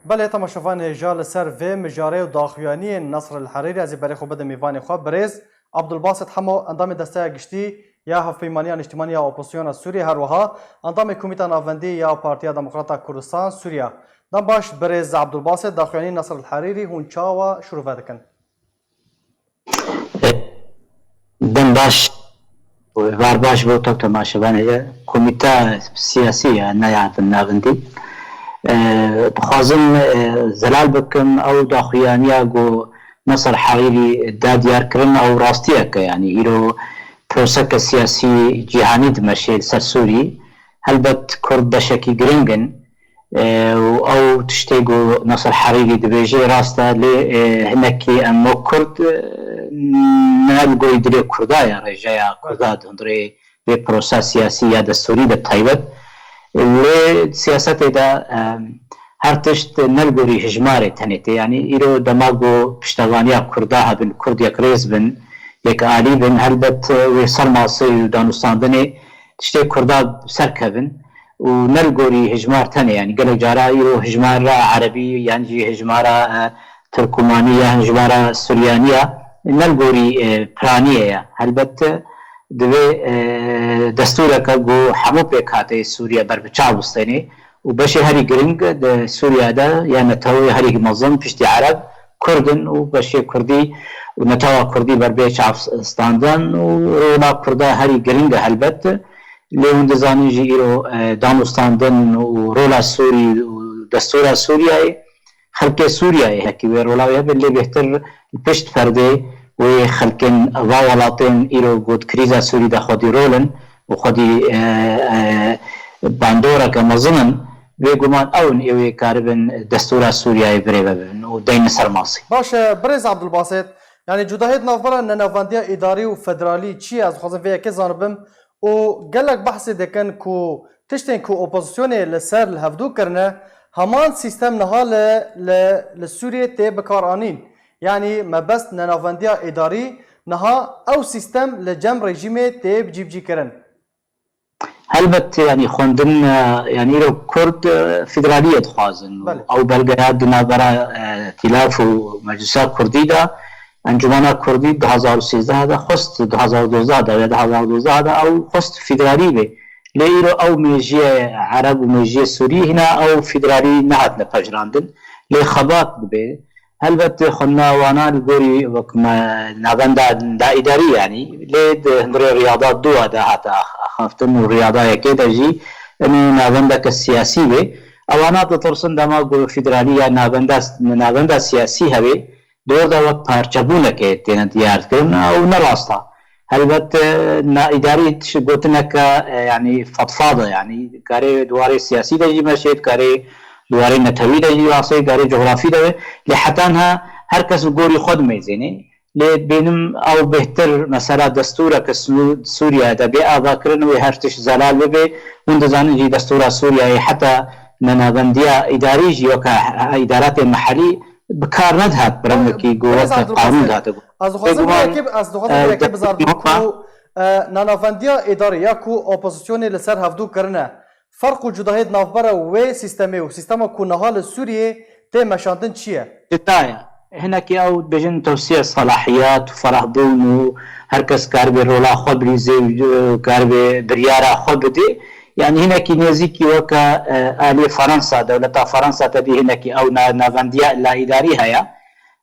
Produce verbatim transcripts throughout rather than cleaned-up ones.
Belê, temaşevanê hêja, li ser vê mijarê û daxuyaniyên Nasr el Herîrî ez ê berê xwe bidim mêvanê xwe, birêz Abdulbasit Hemo, endamê Desteya Giştî ya Hevpeymaniya Niştimanî ya Opozisyona Sûriyê, her wiha endamê Komîta Navendî ya Partiya Demokrata Kurdistan Sûriya. Dem baş, birêz Abdulbasit, daxuyanî Nasr el Herîrî hûn çawa şirove dikin? Dem baş, êvar baş bo tev temaşevanê ye. Komîta siyasî ya neyardin navendî. E, dixwazim, e, zelal bikim ew daxuyaniya ku Nasr Herîrî da diyar kirin, ew rastiyek e. Yanî îro proseke siyasî cîhanî dimeşe li ser Sûrî. Helbet Kurd beşekî giring in. E, û ew tiştê ku Nasr Herîrî dibêje rast e, lê, e, hinekî em wek Kurd, e, ne li gorî dilê Kurda ye, rêjeya Kurda di hundirê vê prosa siyasî ya destûrî de taybet. Lê siyasetê de, e, her tişt ne li gorî hijmarê tenê tê. Yanî îro dema ku piştevaniya Kurda hebin, Kurd yekrêz bin, yekalî bin, helbet, e, wê sermasê û danûstandinê tiştê Kurda bi ser kevin û ne li gorî hijmar tenê, yanî gelek cara îro hijmara erebî yan jî hijmara, e, tirkûmanî ya hijmara suryanî ya ne li gorî, e, piraniyê ye. Helbet, e, divê, e, destûreke ku hemû pêkhateyê Sûriye berbiçav bistênê û beşê herî giring di Sûriye de ya netewê herî mezin piştî Ereb Kurd in û beşê Kurdî û netewa Kurdî ber bê çav standan û rola Kurda herî giring e helbet. Lê hûn dizanin jî îro, e, danûstandin û rola Sûrî û destûra Sûriyeyê, xelkê Sûriyeyê hekî wê rola wê hebe, lê bêhtir li pişt perdê wê xelkên va welatên îro got krîza Sûrî de xwedî rol in û xwedî, e, e, bandoreke mezin in. Bêguman ew in ê wê karibin destûra Sûriyeyê birêve bibin û deyne ser masê. Baş e, birêz Abdulbasit, yanî cudahiyê di navbera nenavendiya îdarî û federalî çi ye? Ez dixwazim vê yekê zanibim û gelek behsê dikin ku tiştên ku opozisyonê li ser li hevdû kirine, heman sîstem niha li, li, li Sûriyê tê bikaranîn. Yanî mebest nenavendiya îdarî, niha ew sîstem li cem rejîmê tê bicîbicîkirin. Helbet, yanî xwendin, e, yanî îro Kurd, e, federaliyê dixwazin û Belê. ew belgeya di navbera, e, Îtîlaf û Meclisa Kurdî de, Encûmena Kurdî du hazar û sêzdeh de xwest, du hazar û dozdeh de ya du hazar û dozdeh de ew xwest federalî be. Lê îro ew mêjiyê Ereb û mêjiyê Sûrî hîna ew federalî nehatine pejirandin. Lê xebat dibe. Helbet xwendina wana li gorî wek me navenda da îdarî yanî, lê di hundirê riyada dû de hate ax-, axaftin û riyada yekê de jî, em ê navendeke siyasî bê. Ewana ditirsin dema ku federalî ya navenda, navenda siyasî hebe, di wir de wek parçebûnekê têne diyar kirin, ew ne rast e. Helbet, e, na îdarî tişt gotineke, e, yanî fetfad e, yanî karê di warê siyasî de jî meşê, karê di warê netewî de jî asê, karê cografî de be. Lê heta niha her kes bi gorî xwe dimeyzênê. Lê dibênim ew bêhtir mesela destûreke Sû-, Sûriye de bê avakirin wê her tişt zelal bibe. Hûn dizanin jî destûra Sûriyeyê heta nenavendiya îdarî jî weke îdaratê mehelî bi kar nedihat, bi rengekî ku weke qanûn dihate. Ez dixwazim vê yekê, ez dixwazim vê yekê bizarbim ku, e, nanavendiya êdarê ya ku opozisyonê li ser hevdû kirine, ferq û cudahiyê di navbera wê sîstemê û sîstema ku niha li Sûriyê tê meşandin çi ye? Cuda ye. Hinekî ew dibêjin tewsiye selahiyat û ferahbûn û her kes karibe rola xwe bilîzê û, e, karibe biryara xwe bidê. Yanî hinekî nêzîkî weke, e, aliyê Fransa, dewleta Fransa tedî hinekî ew na-, navendiya la îdarî heye.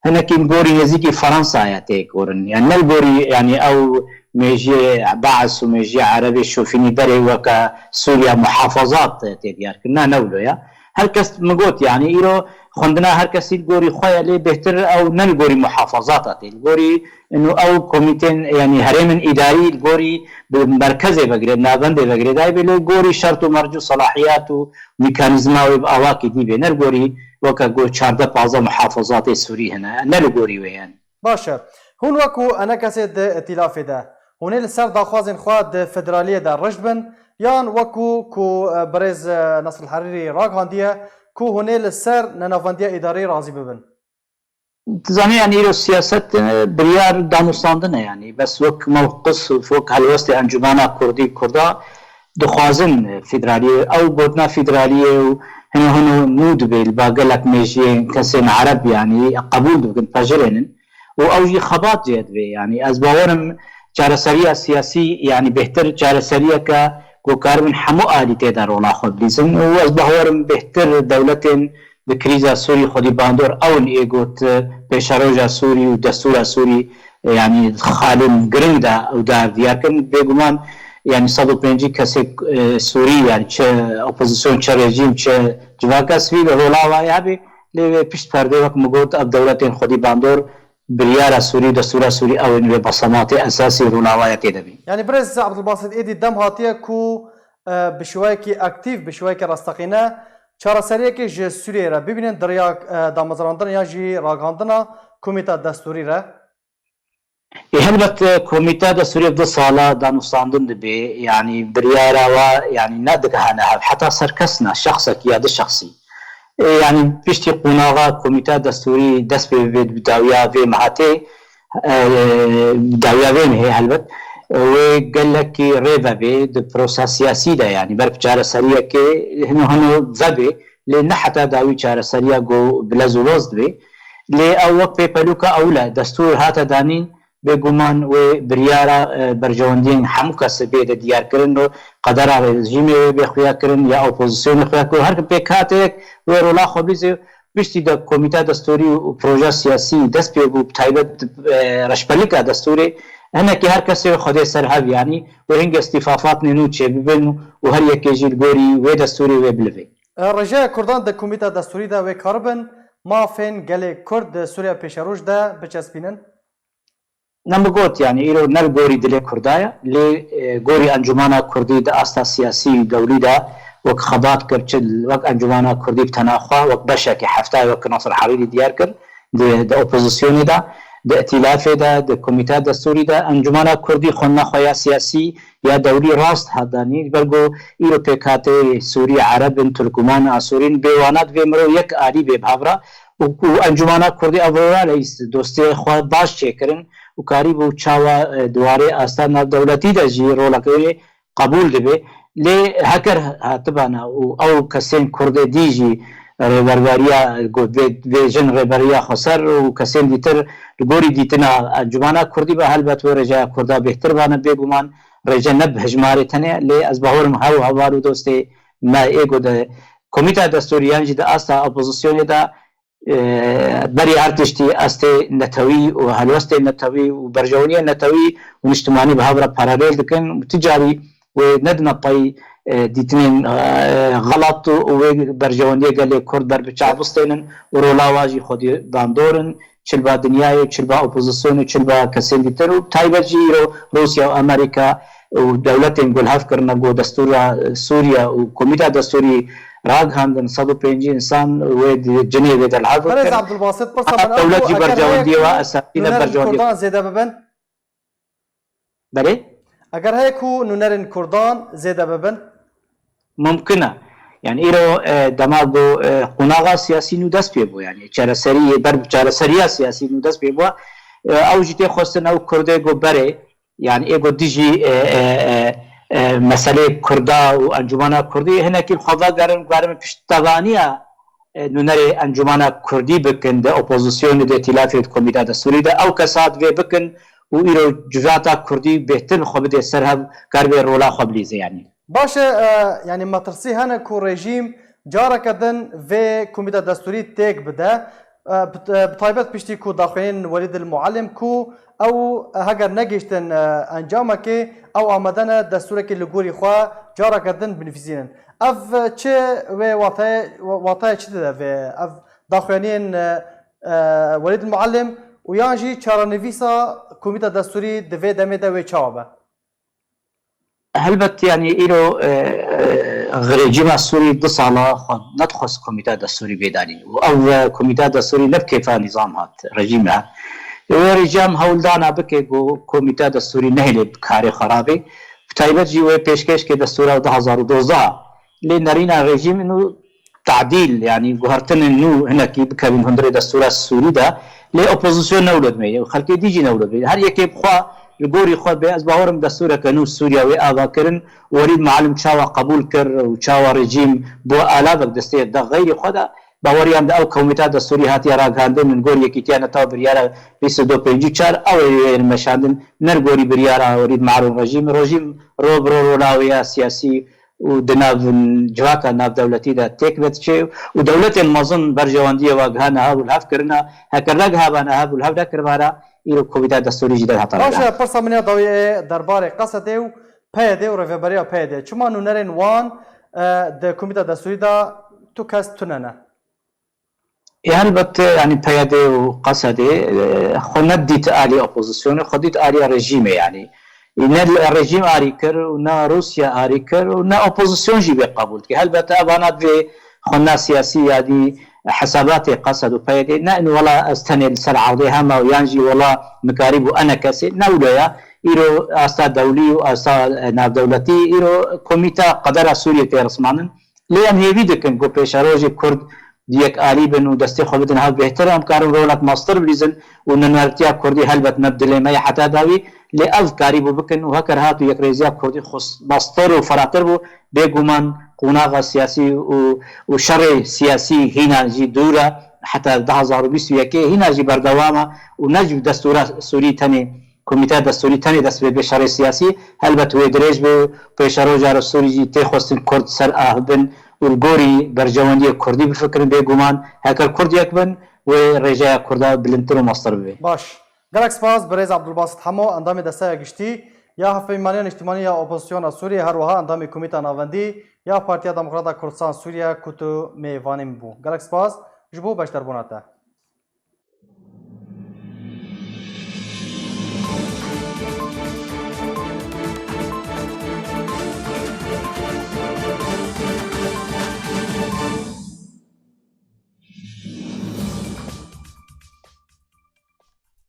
Hinekî li gorî nêzîkî Fransayê tê gorin. Yanî ne li gorî, yanî ew mêjiyê Baas û mêjiyê Erebê şofînî berê weke Sûriya muhafazat tê diyar kirin. Na, ne wilo ye. Her kes min got, yanî îro xwendina her kesî li gorî xwe ye, lê bêhtir ew ne li gorî muhafazat e tê. Li gorî û ew komîtên, yanî herêmên îdarî li gorî bi merkezê vegirê, navendê vegirê dayê bê, lê gorî şert û merc û selahiyat û mekanîzma wê bi awakî dî bê, ne li gorî weke ku çardeh pazdeh muhafazatê Sûrî hene, ne li gorî wê ye. Baş e. Hûn wekû enekesê di îtîlafê de, hûn ê li ser daxwazên xwe di federaliyê de rijd bin, yan wekû ku, e, birêz, e, Nasr el Herîrî ragihandiye, ku hûn ê li ser nenavendiya îdarî razî bibin? Dizanî, yanî îro siyaset, e, biryar danûstandin e, yanî bes wek mewqif, wek helwestê Encûmena Kurdî Kurda dixwazin, e, federaliyê, ew gotina federaliyê û hino hino nû dibê li ba gelek mêjiyên kesên Ereb, yanî qebûl dibikin, pejirênin û ew jî xebat jê dibê. Yanî ez bawerim çareseriya siyasî, yanî bêhtir çareseriyeke ku karibin hemû alî tê de rola xwe bilîzin û ez bawerim bêhtir dewletên di krîza Sûrî xwedî bandor ew in ê got pêşeroja Sûrî û destûra Sûrî, yanî xalên giring de ew dar diyar kirin. Bêguman yanî sed û pêncî kesê, e, Sûrî, yanî çi opozîsyon, çi rejîm, çi civaka sivîl rola wayê hebe, lê wê pişt perdê wek min got ev dewletên xwedî bandor biryara Sûrî û destûra Sûrî ew in wê besematê esasî rola wayê tê de bî. Yanî birêz Abdulbasit, êdî dem hatiye ku, e, bi şiwayekî aktîf, bi şiwayekî rasteqîne çareseriyekê ji Sûriyeyê re bibînin di riya, e, damezrandin yan jî ragihandina komîta destûrî re? Ê, helbet, e, komîta destûrî du sala danûstandin dibe, yanî biryara wa, yanî nedigihane hev, heta ser kes ne, şexsekî ya du şexsî. Ê, yanî piştî qonaxa komîta destûrî dest pê bibe di dawiya vê mehetê, e, dawiya vê mehê helbet, e, wê gelekî rê vebe di prosa siyasî de, yanî ber bi çareseriyekê hino hino vebe, lê ne heta dawî çareseriya ku bi lez û loz dibe. Lê ew wek pêpeloka ewil e, destûr hate danîn, bêguman wê biryara, e, berjewendiyên hemû kesê bê de diyar kirin û qedera rejîmê wê bê xuya kirin ya opozisyonê xuya kirin. Her pêkhateyek wê rola xwe bîzê. Piştî de komîta destûrî û proja siyasî dest pê bû, bi taybet, e, reşbelika destûrê, hinekî her kesê wê xwedê ser hev, yanî wê hingê îstîfafatnê nû çêbibin û her yekê jî li gorî wê destûrê wê bilivê. E, rêjeya Kurdan di komîta destûrî de wê karibin mafên gelê Kurd di Sûriya pêşeroj de biçespînin? Ne min got, yanî îro ne li gorî dilê Kurda ye, lê, e, gorî Encûmena Kurdî di asta siyasî û dewlî de wek xebat kir, çi wek Encûmena Kurdî bi tena xwe, wek beşekê heftayê wek Nasir Herîrî diyar kir, di, di opozisyonê de, di îtîlafê de, di komîteya destûrî de, Encûmena Kurdî xwendina xwe ya siyasî ya dewlî rast hat danî, ji ber ku îro pêkhateyê Sûrî, Ereb in, Turkman, Asûrî in, bê wana divê mirov yek alî bê bi hev re û, û Encûmena Kurdî ev rol e, dostê xwe baş çêkirin û karîbû çawa, e, di warê asta navdewletî de jî roleke wê qebûl dibe. Lê heker hatibana û ew kesên Kurdê dî jî rêberberiya, got, vê, vê jin rêberiya xweser û kesên dîtir li gorî dîtina Encûmena Kurdî be, helbet wê rêjeya Kurda bêhtir bane, bêguman rêje ne bi hejmarê tenê, lê ez bawerim hew heval û dostê me ê ku di komîta destûrî yan jî di asta opozisyonê de, e, berî her tiştî astê netewî û helwestê netewî û berjeweniya netewî û niştimanî bi hev re paralel dikin û ti carî wê nedine pey, e, dîtinên, e, xelat û wê berjewendiyê gelê Kurd ber bi çav bistênin û rola wa jî xwedî bandor in, çi li ba dinyayê, çi li ba opozisyonê, çi li ba kesên dîtir û bi taybet jî îro Rûsya û Amerîka û dewletên ku li hev kirine ku destûra Sûriye û komîta destûrî ragihandin sed û pêncî însan wê di cinê wê de li hev Berêz kirin. Abdulbasit, pirsa min ew Dewlet ku jî eger heye berjewendiyê ku wa esasî ne nûnerên berjewendiyê Kurdan zêde bibin? Berê? Eger heye ku nûnerên Kurdan zêde bibin? Mumkin e. Yani îro, e, dema ku, e, qonaxa siyasî nû dest pê bû, yani çareseriyê ber çareseriya siyasî nû dest pê bû, e, ew jî tê xwestin ew Kurdê ku berê, yani ê ku dijî, e, e, e, e, meselê Kurda û Encûmena Kurdî hinekî xwe vegerin, ku karin piştevaniya, e, nûnerê Encûmena Kurdî bikin di opozisyonê, di îtîlafê, di komîta destûrî de ew kesa divê bikin û îro civata Kurdî bêhtir bi xwe bidê ser hev, kar bê rola xwe bilîze yani. Baş e, e, yani metirsî hene ku rejîm careke din vê komîta destûrî têk bide, e, bi, e, bi taybet piştî ku daxuyaniyên Welîd el Muallim ku ew, e, heger negihiştin, e, encamekê, ew amade ne destûrekê li gorî xwe careke din binivîsînin. Ev, e, çi wê watayê, watayê çi dide vê? Ev daxuyaniyên, e, e, Welîd el Muallim û yan jî çarenivîsa komîta destûrî di vê demê de wê çawa be? Helbet, yani îro, e, e, rejîma Sûrî du sala xwe nedixwest komîta destûrî bê danîn û ev, e, komîta destûrî ne bi kêfa nîzam hat, rejîm e. Wê rejîm hewldana bike ku komîta destûrî nehêlê bi karê xwe rabê. Bi taybet jî wê pêşkêşkê destûra du hazar û dozdeh. Lê nerîna rejîm û tadîl, yani guhertinên nû hinekî bikevin hundirê destûra Sûrî de, lê opozîsyon newlo dime, xelkê dî jî newlo dime. Her yekê bi xwe Li gorî xwe bê, ez bawerim destûreke nû Sûriya wê ava kirin, Welîd Muallim çawa qebûl kir û çawa rejîm bo alavek destê da xeyrî xwe de, baweriyan de ew komîta destûrî hatiye ragihandin, li gor Yekîtiya Netew biryara bîst û du pêncî û çar, ew ê wê meşandin, ne li gorî biryara Welîd Muallim rejîm. Rejîm ro bi ro rola wê ya siyasî û di nav civaka navdewletî de têk ve diçe û dewletên mezin berjewendiyê wa gihana hev û li hev kirina, heke negihebana hev û li hev nekiribana, îro komîta destûrî jî derhata Baş e, pirsa min ya dawî ê derbarê Qesedê û P Y D û rêveberiya P Y D. Çima nûnerên wan, e, di komîta destûrî de tu kes tune ne? Ê, helbet, yanî P Y D û Qesedê, e, xwe nedît alî opozisyonê, xwe dît alî rejîmê, yanî. Ê, ne rejîm arî kir û ne Rûsya arî kir û ne opozisyon jî vê qebûl dike. Helbet evana divê xwe na siyasî ya dî hesabatê Qesed û P Y D ne in wela ez tenê li ser erdê hema û yan jî wela mikarî bû ene kesê, ne wilo ya. Îro asta dewlî û asta, e, navdewletî, îro komîta qedera Sûriyê tê rismanin. Lê em hêvî dikin ku pêşerojê Kurd di yek alî bin û destê xwe bidin hev bêhtir, em karin rolek mastir bilîzin û nûnertiya Kurdî helbet ne bi dilê me ye heta dawî, lê ev karîbû bikin û heker hat û yekrêziya Kurdî xwe mastir û feratir bû, bêguman qonaxa siyasî û, û şerê siyasî hîna jî dûr e, heta du hazar û bîst û yekê hîna jî berdewam e û ne ji destûra Sûrî tenê Komîteya Destûrî tenê dest pê bê şerê siyasî, helbet wê dirêj be û pêşeroja re Sûrî jî tê xwestin Kurd ser av bin û li gorî berjewendiyê Kurdî bifikirin. Bêguman heker Kurd yek bin, wê rêjeya Kurda bilindtir û mastir bibe. Baş. Gelek spas birêz Abdulbasit Hemo, endamê Desteya Giştî ya Hevpeymaniya Niştimanî ya Opozisyona Sûriyê, her wiha endamê Komîta Navendî ya Partiya Demokrata Kurdistan Sûriye ku tu mêvanê min bû. Gelek spas ji bo beşdarbûna te.